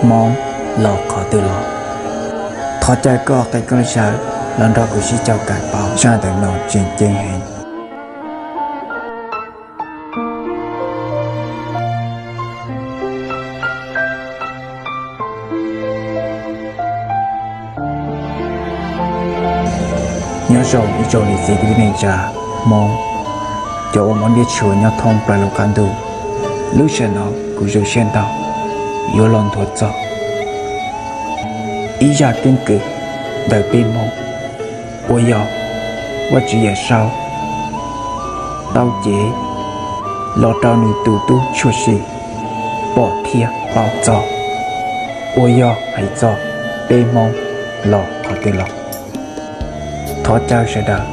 Hmoob los qhov twg los. Thov caw koj qhib koj zaj los nrog kuv sib cog kawm paub zaj ntawm no tseem ceeb heev. Nyob zoo ib tsoom niam txiv kwv tij neej tsa Hmoob, cov uas mob ntiab tshua nyob thoob plaws lub qab ntuj. Lub sij hawm no kuv zoo siab ntau yuav los nthuav txog ib zaj keeb kwm ntawm peb Hmoob uas yog Vajtswv Yawm Saub tau cev los rau nws tus tub tshuaj sij pom thiab paub txog, uas yog hais txog peb Hmoob los qhov twg los. Thov caw sawv daws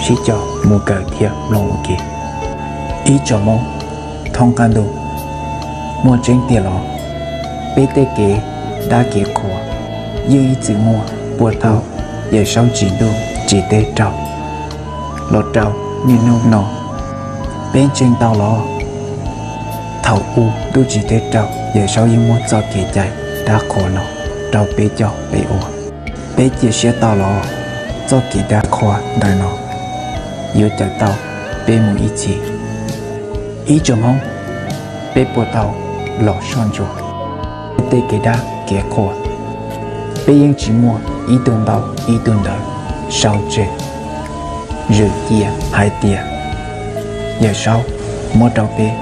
sib cog mus kawm thiab mloog ua ke. Ib tsoom Hmoob thoob qab ntuj, muaj tseeb tiag los peb tej kev dab kev qhua yeej ib txwm muaj puag thaum Yawm Saub tsim ntuj tsim teb raug los rau niaj hnub no. Peb ntseeg tau los thaum ub ntuj tsim teb raug Yawm Saub yeej muab txoj kev cai dab qhua no rau peb coj peb ua. Peb cia siab tau los txoj kev dab qhua ntawm no yuav cawm tau peb mus ib txhis. Ib tsoom Hmoob, peb puas tau los soj ntsuam tej kev dab kev qhua? Peb yeej tsis muaj ib tug ntaub ib tug ntawv sau tseg zwm cia hais tias Yawm Saub muab rau peb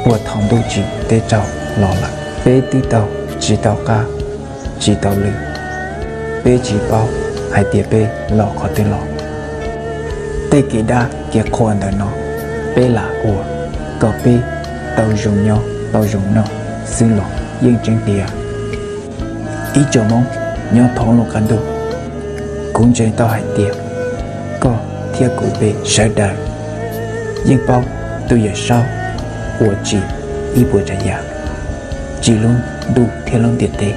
puag thaum ntuj tsim teb raug los lawm. Peb twb tau tsis tau qab tsis tau lw, peb tsis paub hais tias peb los qhov twg los. Tej kev dab kev qhua ntawm no peb lam ua kom peb tau zoo nyob tau zoo noj xwb los yeej tseeb tiag. Ib tsoom Hmoob nyob thoob lub qab ntuj, kuv ntseeg tau hais tias koj thiab kuv peb sawv daws yeej paub tus Yawm Saub uas tsim ib puas tsav yam, tsim lub ntuj thiab lub ntiaj teb,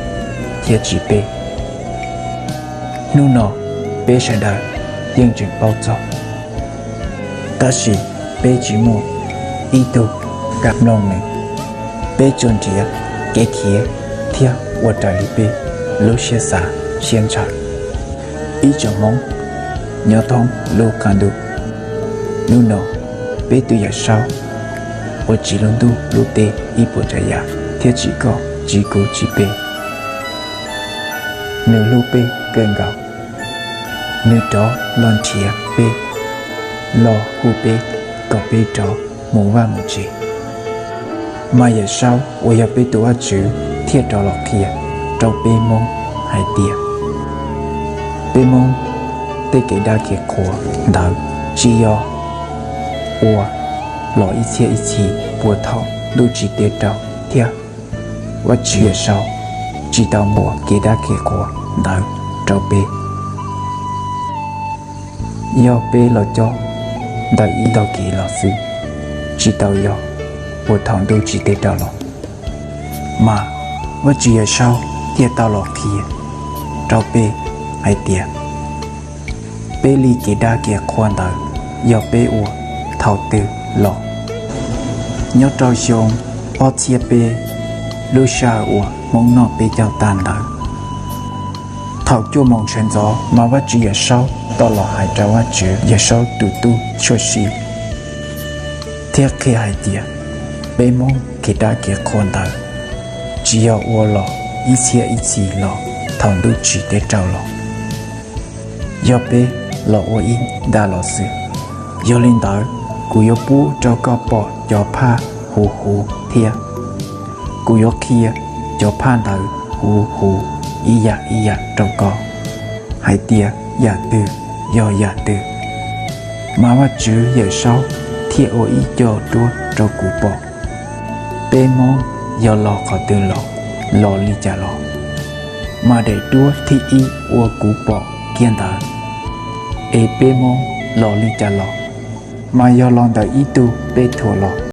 thiab tsim peb. Hnub no peb sawv daws yeej tseem paub txog, tab sis peb tsis muaj ib tug kam mloog nws. Peb tsuas nrhiav kev khiav thiab ua raws li peb lub siab xav siab ntshaw. Ib tsoom Hmoob nyob thoob lub qab ntuj, hnub no peb tus Yawm Saub uas tsim lub ntuj lub teb ib puas tsav yam thiab tsim koj tsim kuv tsim peb, nws hlub peb kawg nkaus. Nws rov los nrhiav peb, los hu peb kom peb rov mus vaj mus tsev. Mas Yawm Saub uas yog peb tus Vajtswv thiaj rov los qhia rau peb Hmoob hais tias peb Hmoob tej kev dab kev qhua ntawd tsis yog ua los ib txhiab ib txhis puag thaum ntuj tsim teb raug thiab Vajtswv Yawm Saub tsis tau muab kev dab kev qhua ntawd rau peb. Yog peb los cob ntawm ib tog kev los xwb, tsis tau yog puag thaum ntuj tsim teb raug los. Mas Vajtswv Yawm Saub thiaj tau los qhia rau peb hais tias peb li kev dab kev qhua ntawd yog peb ua thaum twg los. Nyob rau xyoo ob txhiab peb, lub sij hawm uas Hmoob noj peb caug tag ntawd, thaum cuaj moos sawv ntxov mas Vajtswv Yawm Saub tau los hais rau Vajtswv Yawm Saub tus tub tshuaj sij thiab qhia hais tias peb Hmoob kev dab kev qhua ntawd tsis yog ua los ib txhiab ib txhis los thaum ntuj tsim teb raug los, yog peb los ua ib nta los xwb. Yog li ntawd, kuv yuav pub rau koj pom cov phaj huv huv thiab kuv yuav qhia cov phaj ntawd huv huv ib yam ib yam rau koj hais tias yam twg yog yam twg. Mas Vajtswv Yawm Saub thiaj ua ib co duab rau kuv pom. Peb Hmoob yog los qhov twg los, los li cas los, mas daim duab thib ib uas kuv pom kiag ntawd, es peb Hmoob los li cas los, mas yog los ntawm ib tug peb thuam los